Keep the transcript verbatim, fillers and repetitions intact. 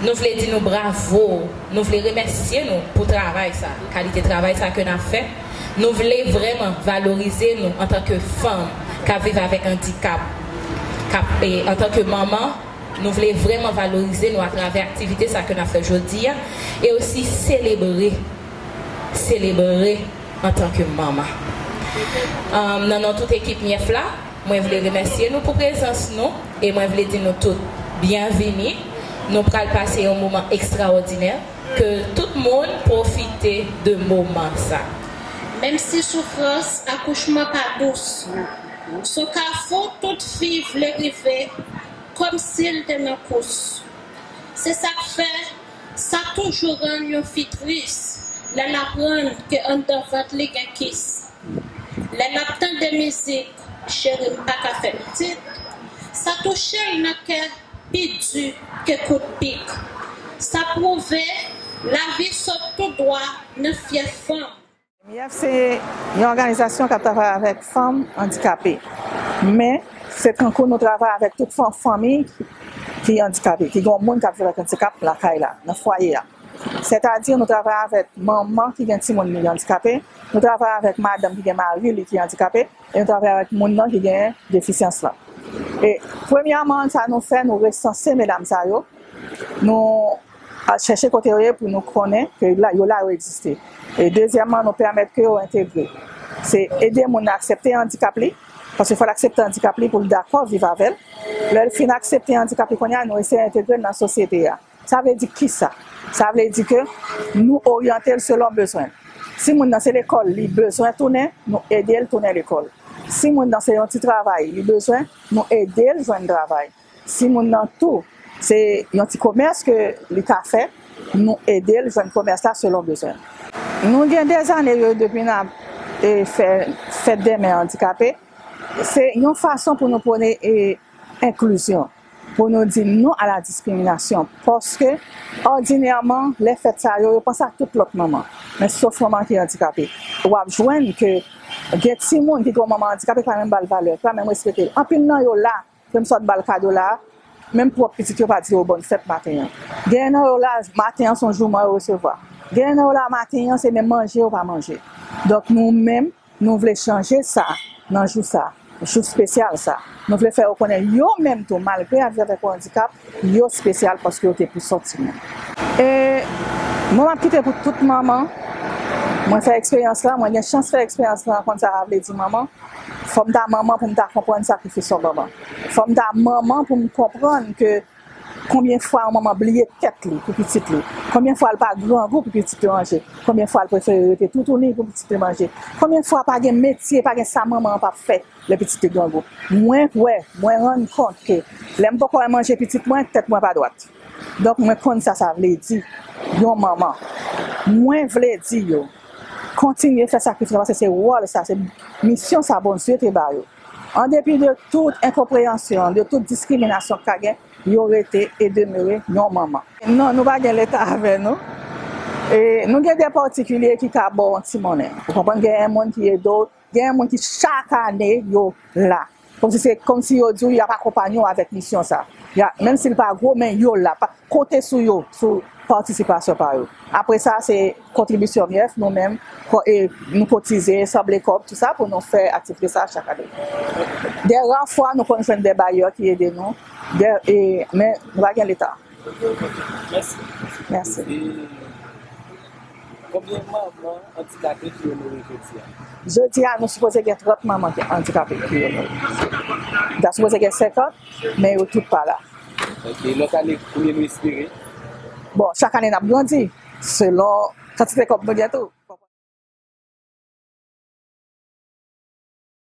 Nou vle di nou bravo, nou vle remèsye nou pou travay sa, kalite travay sa ke n ap fè. Nou vle vrèman valorize nou antanke fanm k ap viv avèk andikap, k ap, e, antanke manman, nou vle vrèman valorize nou atravè aktivite sa ke n ap fè jodi a, e osi selebre, selebre antanke manman. Anm, nan non tout ekip Myèf la, mwen vle remèsye nou pou prezans nou e mwen vle di nou tout byenvini. Nou pral pase yon moman ekstraòdinè, ke tout moun pwofite de moman sa. Menm si soufrans akouchman pa dous, s on kafou tout fi vle rive kòmsi l te nan kous. Se sa k fè sa toujou rann yon fi tris lè l aprann ke anndan vant li gen kis. Lè l ap tande mizik Cheri m pa ka fè pitit, sa touche l nan kè pi di ke kout pik. Sa pwouve lavi sot tou dwa nan fyèf fanm. M Y F se yon òganizasyon k ap travay avèk fanm andikape. Men, se tankou nou travay avèk tout fanm, fanmi ki andikape, ki gen yon moun k ap viv ak andikap lakay la, nan fwaye a. Sètadi, nou travay avèk manman ki gen timoun li andikape, nou travay avèk madanm ki gen mari li ki andikape, e nou travay avèk moun nan ki gen defisyans lan. E premyèman, sa nou fè, nou resanse medam sa yo, nou al chèche kote yo ye pou nou konnen ke la, yo la, yo egziste. E dezyèmman, nou pèmèt ke yo entegre. Se ede moun nan aksepte andikap li, paske fò l aksepte andikap li pou l dakò viv avè l. Lè l fin aksepte andikap li, kounye a, nou eseye entegre l nan sosyete a. Sa vle di kisa? Sa vle di ke nou oryante l selon bezwen l. Si moun nan se lekòl li bezwen tounen, nou ede l tounen lekòl. Si moun nan se yon ti travay li bezwen, nou ede l jwenn travay. Si moun nan tou se yon ti komès ke li ka fè, nou ede l jwenn komès la selon bezwen l. Nou gen dèzane yo depi n ap, e, fè fèt dè mè andikape. Se yon fason pou nou pwone, e, enklizyon, pou nou di non a la diskriminasyon, paske òdinèman, lè fèt sa yo, yo panse a tout lòt manman, men sof manman ki andikape. W ap jwenn ke gen timoun ki gen yon manman andikape, ki pa menm ba l valè, ki pa menm respekte l. Anpil nan yo la, ke m sot ba l kado la, menm pwòp pitit yo pa di yo bòn fèt maten an. Genyen nan yo la, maten an se yon jouman yo resevwa. Genyen nan yo la, maten an se menm manje yo pa manje. Donk nou menm, nou vle chanje sa nan jou sa, jou espesyal sa. Nou vle fè yo konnen yo menm tou, malgre y ap viv avèk yon andikap, yo espesyal paske yo te plis yon timoun. E mwen m ap kite pou tout manman, mwen fè eksperyans la, mwen gen chans fè eksperyans la, konn sa sa vle di manman. Fò m ta manman pou m ta konprann sakrifis yon manman. Fò m ta manman pou m konprann ke konbyen fwa yon manman bliye tèt li pou pitit li. Konbyen fwa l pa grangou pou pitit li manje. Konbyen fwa l prefere rete toutouni pou pitit li manje. Konbyen fwa pa gen metye, pa gen sa manman an p ap fè lè pitit li grangou. Mwen wè, mwen rann kont ke lè m poko wè manje pitit mwen, tèt mwen pa dwat. Donk, mwen konn sa sa vle di, yon manman. Mwen vle di yo, kontinye fè sakrifis la, paske se wòl sa, se misyon sa Bondye te ba yo. An depi de tout enkonpreyansyon, de tout diskriminasyon k ka gen, yo rete e demere yon manman. Non, nou pa gen Leta avè nou. E nou gen de patikilye ki ka ba w yon ti monnen. Ou konprann, genyen moun ki ede w, genyen moun ki chak ane yo la. Kòmsi se, kòmsi yo di w y ap akonpanye w avèk misyon sa. Y a, menm si l pa gwo, men yo la. Pa, konte sou yo, sou patisipasyon pa yo. Apre sa, se kontribisyon M Y F, nou menm, ko-, e, nou kotize, sanble kòb, tou sa, pou nou fè aktivite sa chak ane. De ra fwa, nou konn jwenn de bayè ki ede nou, de, e, men nou pa gen Leta. Mèsi. Mèsi. E konbyen manman andikape ki onore jodi a? Jodi a, nou sipoze gen trant manman ki andikape ki onore. Nou ta sipoze gen senkant, men yo tout pa la. Ok, lòt ane, konbyen nou espere? Bon, chak ane n ap grandi, selon kantite kòb nou gen tou.